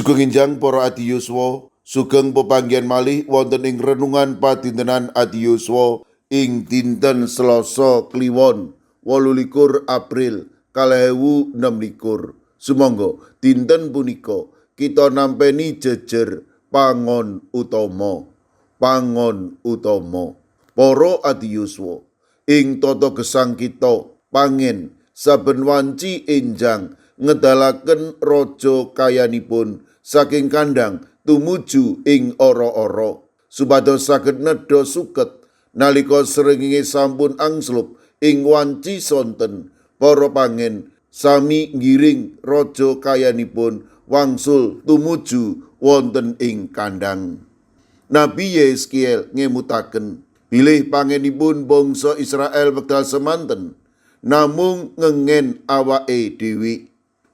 Sugeng enjang para adiyuswa, sugeng pepanggihan malih wonten ing renungan padintenan adiyuswa ing dinten Selasa Kliwon 28 April 2026. Sumangga dinten punika kita nampeni jejer pangon utama. Pangon utama. Para adiyuswa, ing tata gesang kita pangen saben wanci enjang ngedalaken raja kayanipun saking kandang tumuju ing ora-ora supados saged nedha suket nalika srengenge sampun angslup ing wanci sonten. Para pangen sami ngiring raja kayanipun wangsul tumuju wonten ing kandang. Nabi Yeskiel ngemutaken bilih pangenipun bangsa Israel wekdal semanten namung ngengen awake dhewe.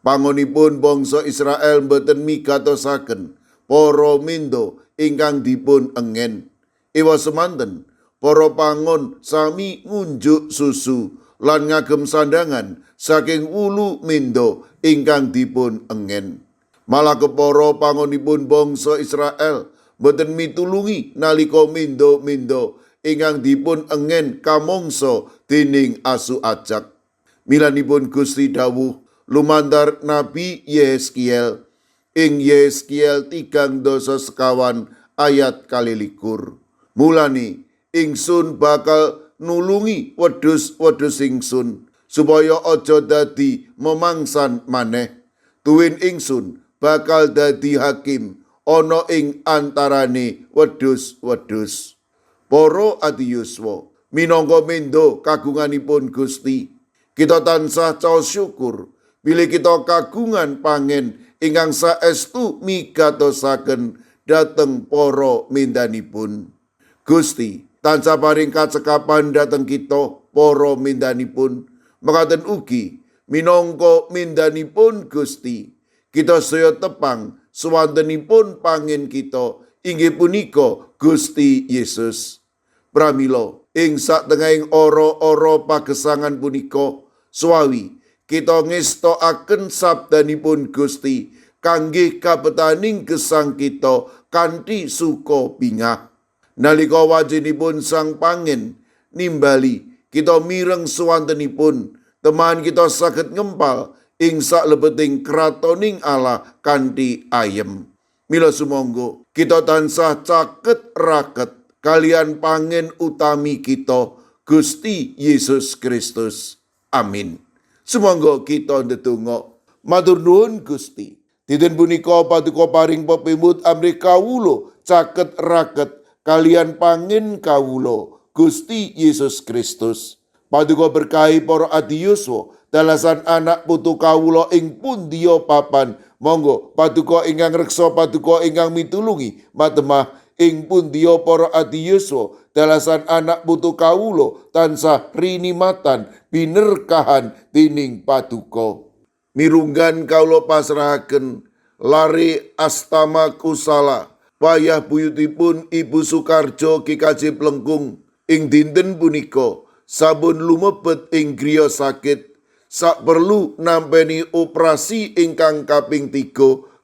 Pangonipun bangsa Israel mboten migatosaken para mendo ingkang dipun engen. Ewa semanten para pangon sami ngunjuk susu lan ngagem sandangan saking wulu mendo ingkang dipun engen. Malah kepara pangonipun bangsa Israel mboten mitulungi nalika mendo-mendo ingkang dipun engen kamangsa dening asu ajak. Milanipun Gusti dawuh lumantar Nabi Yeskiel ing Yeskiel 34 ayat 22. Mulane ingsun bakal nulungi wedhus-wedhus ingsun supaya aja dadi memangsan maneh. Tuwin ingsun bakal dadi hakim ana ing antarane wedhus-wedhus. Para adiyuswa, minangka mendo kagunganipun Gusti, kita tansah caos syukur bilih kita kagungan pangen ingkang saestu migatosaken dhateng para mendanipun. Gusti tansah paring kacekapan dhateng kita para mendanipun, mekaten ugi minangka mendanipun Gusti. Kita sedaya tepang suwantenipun pangen kita inggih punika Gusti Yesus. Pramila ing satengahing ora-ora pagesangan punika suwawi kita ngestokaken sabdanipun Gusti kangge kabetaning gesang kita kanthi suka bingah. Nalika wacinipun sang pangen nimbali kita mireng suwantenipun, teman kita saged ngempal ing saklebeting kratoning Allah kanthi ayem. Mila sumangga kita tansah caket raket kalian pangen utami kita Gusti Yesus Kristus. Amin. Sumangga kita ndedonga. Matur nuwun Gusti. Dinten punika paduka paring pepimut amrih kawula caket raket kalian pangen kawula Gusti Yesus Kristus. Paduka berkahi para adiyuswa dalasan anak putu kawula ing pundiya papan. Monggo paduka ingkang reksa, paduka ingkang mitulungi matemah ing pundiya para adiyuswa dalasan anak putu kawula tansah rinimatan binerkahan dening paduka. Mirunggan kawula pasrahaken lare Astama Kusala wayah buyutipun Ibu Sukarjo GKJ Plengkung ing dinten punika sampun lumebet ing griya sakit sak perlu nampeni operasi ingkang kaping 3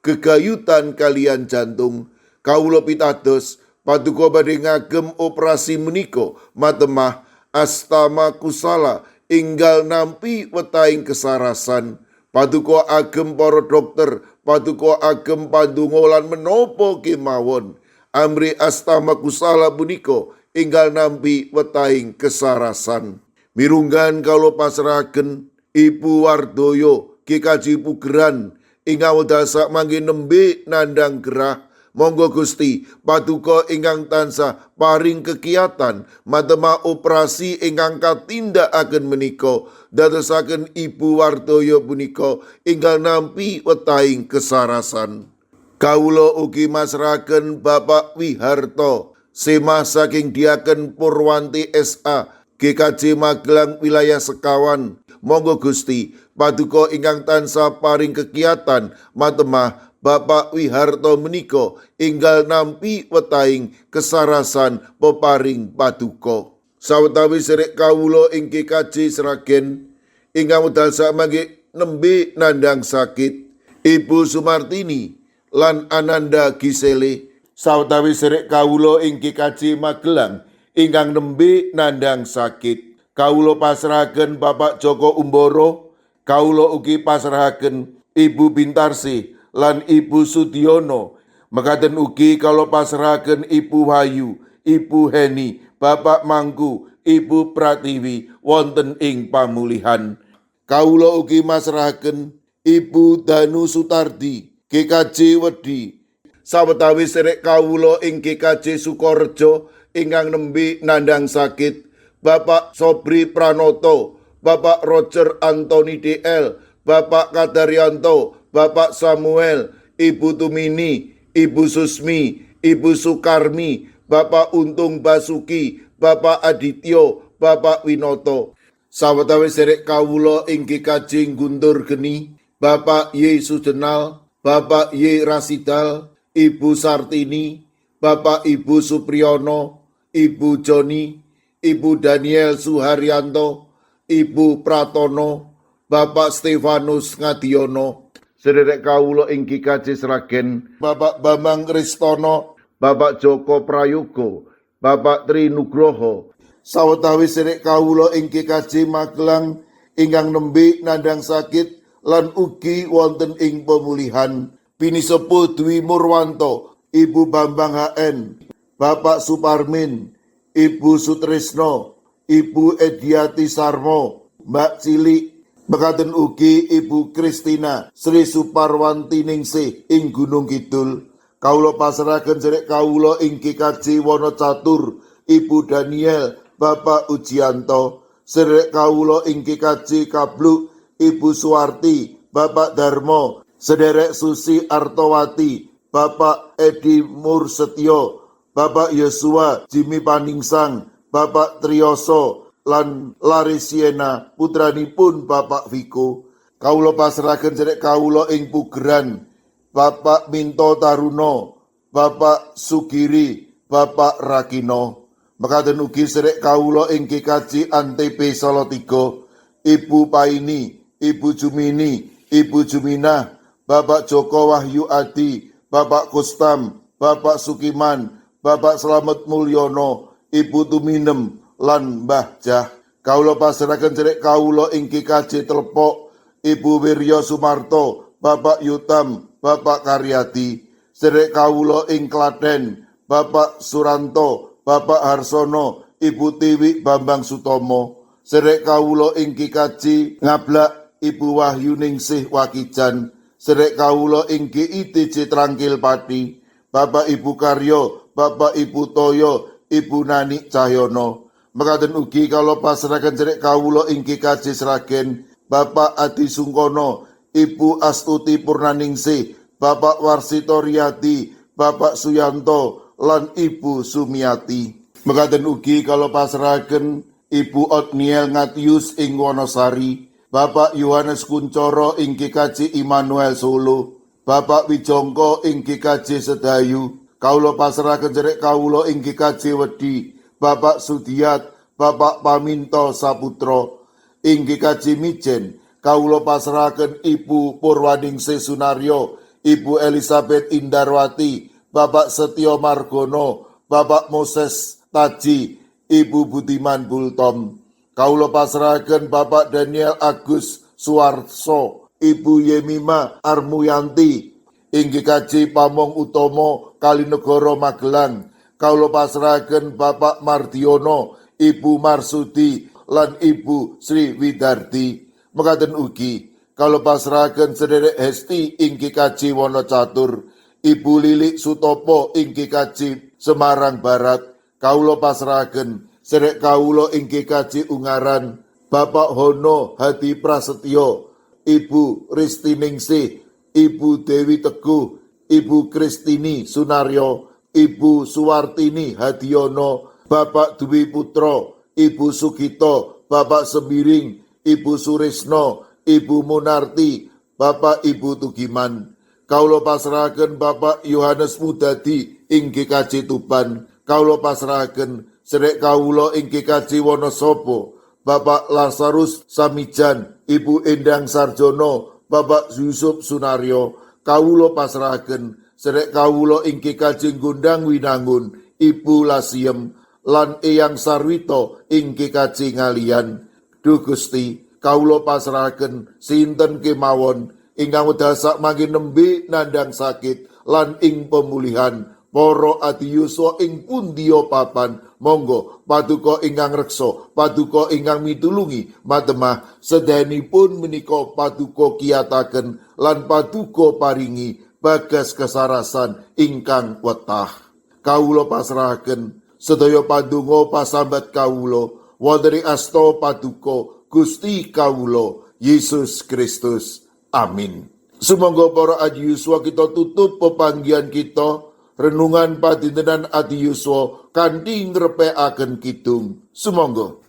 gegayutan kalian jantung. Kawula pitados paduka badhe ngagem operasi menika matemah Astama Kusala enggal nampi wetahing kesarasan. Paduka agem para dokter, paduka agem pandonga lan menapa kemawon amrih Astama Kusala punika enggal nampi wetahing kesarasan. Mirunggan kawula pasrahaken Ibu Wardoyo GKJ Pugeran ingkang wekdal sakmangke nembe nandhang gerah. Monggo Gusti paduka ingkang tansah paring kekiatan matemah operasi ingkang katindakaken menika dadosaken Ibu Wardoyo punika enggal nampi wetahing kesarasan. Kawula ugi masrahaken Bapak Wiharto semah saking Diaken Purwanti SA GKJ Magelang wilayah Sekawan. Monggo Gusti paduka ingkang tansah paring kekiatan matemah Bapak Wiharto menika enggal nampi wetahing kesarasan peparing paduka. Sawetawis serek kawula ing GKJ Sragen ingkang wekdal sakmangke nembe nandhang sakit, Ibu Sumartini lan Ananda Gisele. Sawetawis sedherek kawula ing GKJ Magelang ingkang nembe nandhang sakit, kawula pasrahaken Bapak Joko Umboro, kawula ugi pasrahaken Ibu Bintarsih lan Ibu Sudiono. Mekaten ugi kawula pasrahaken Ibu Wahyu, Ibu Heni, Bapak Mangku, Ibu Pratiwi wonten ing pamulihan. Kawula ugi masrahaken Ibu Danu Sutardi, GKJ Wedi. Sawetawis sedherek kawula ing GKJ Sukorejo ingkang nembe nandhang sakit, Bapak Sobri Pranoto, Bapak Roger Anthony DL, Bapak Kadaryanto, Bapak Samuel, Ibu Tumini, Ibu Susmi, Ibu Sukarmi, Bapak Untung Basuki, Bapak Adityo, Bapak Winoto. Sawetawis sedherek kawula ing GKJ Guntur Geni, Bapak Y Sujenal, Bapak Y Rasidal, Ibu Sartini, Bapak Ibu Supriyono, Ibu Joni, Ibu Daniel Suharyanto, Ibu Pratono, Bapak Stefanus Ngadiono. Sedherek kawula ing GKJ Sragen, Bapak Bambang Ristono, Bapak Joko Prayogo, Bapak Tri Nugroho. Sawetawis sedherek kawula ing GKJ Magelang ingkang nembe nandhang sakit lan ugi wonten ing pemulihan, Pinisepuh Dwi Murwanto, Ibu Bambang HN, Bapak Suparmin, Ibu Sutrisno, Ibu Ediati Sarmo, Mbak Cilik, mekaten ugi Ibu Kristina Sri Suparwanti Ningsih ing Gunung Kidul. Kawula pasrahaken sedherek kawula ing GKJ Wonocatur, Ibu Daniel, Bapak Ujianto. Sedherek kawula ing GKJ Kabluk, Ibu Suwarti, Bapak Darmo, Sederek Susi Artowati, Bapak Edi Mursetyo, Bapak Yosua Jimmy Paningsang, Bapak Triyoso lan Larisiena putranipun Bapak Viko. Kawula pasrahaken sedherek kawula ing Pugeran, Bapak Minto Taruno, Bapak Sugiri, Bapak Rakino. Mekaten ugi sedherek kawula ing GKJ Antp Salatiga, Ibu Paini, Ibu Jumini, Ibu Juminah, Bapak Joko Wahyu Adi, Bapak Kustam, Bapak Sukiman, Bapak Slamet Mulyono, Ibu Tuminem lan Mbah Jah. Kawula pasrahaken sedherek kawula ing GKJ Telepok, Ibu Wiryo Sumarto, Bapak Yutam, Bapak Karyadi. Sedherek kawula ing Klaten, Bapak Suranto, Bapak Harsono, Ibu Tiwi Bambang Sutomo. Sedherek kawula ing GKJ Ngablak, Ibu Wahyu Ningsih Wakijan. Sedherek kawula ing GITJ Trangkil Pati, Bapak Ibu Karyo, Bapak Ibu Toyo, Ibu Nani Cahyono. Mekaten ugi kawula pasrahaken sedherek kawula ing GKJ Sragen, Bapak Adi Sungkono, Ibu Astuti Purnaningsih, Bapak Warsito Riyadi, Bapak Suyanto, lan Ibu Sumiati. Mekaten ugi kawula pasrahaken Ibu Otniel Ngatius ing Wonosari, Bapak Yohanes Kuncoro ing GKJ Immanuel Solo, Bapak Wijongko ing GKJ Sedayu. Kawula pasrahaken sedherek kawula ing GKJ Wedi, Bapak Sudiat, Bapak Paminto Saputro. Ing GKJ Mijen, kawula pasrahaken Ibu Purwaningsih Sunaryo, Ibu Elizabeth Indarwati, Bapak Setio Margono, Bapak Moses Taji, Ibu Budiman Bultom. Kawula pasrahaken Bapak Daniel Agus Suwarso, Ibu Yemima Armuyanti, ing GKJ Pamong Utomo Kalinegoro Magelang. Kawula pasrahaken Bapak Mardiono, Ibu Marsudi, lan Ibu Sri Widardi. Mekaten ugi kawula pasrahaken sedherek Hesti ing GKJ Wonocatur, Ibu Lilik Sutopo ing GKJ Semarang Barat. Kawula pasrahaken sedherek kawula ing GKJ Ungaran, Bapak Hono Hadi Prasetyo, Ibu Ristiningsih, Ibu Dewi Teguh, Ibu Kristini Sunaryo, Ibu Suwartini Hadiono, Bapak Dwi Putro, Ibu Sugito, Bapak Sembiring, Ibu Surisno, Ibu Munarti, Bapak Ibu Tugiman. Kawula pasrahaken Bapak Yohanes Mudadi ing GKJ Tuban. Kawula pasrahaken sedherek kawula ing GKJ Wonosobo, Bapak Lazarus Samijan, Ibu Endang Sarjono, Bapak Yusuf Sunaryo. Kawula pasrahaken Sedherek kawula ing GKJ Gondang Winangun, Ibu Lasiem lan Eyang Sarwito ing GKJ Ngaliyan. Duh Gusti, kawula pasrahaken sinten kemawon ingkang wekdal sakmangke nembe nandhang sakit lan ing pemulihan, para adi yuswa ing pundiya papan. Monggo paduka ingkang reksa, paduka ingkang mitulungi matemah sedayanipun menika. Paduka kiyataken lan paduka paringi bagas kesarasan ingkang wetah. Kawula pasrahaken sedaya pandonga pasambat kawula wonten ing asta paduka Gusti kawula Yesus Kristus. Amin. Sumangga para adi yuswa, kita tutup pepanggihan kita, renungan padintenan adi yuswa, kanthi ngrepekaken kidung. Sumangga.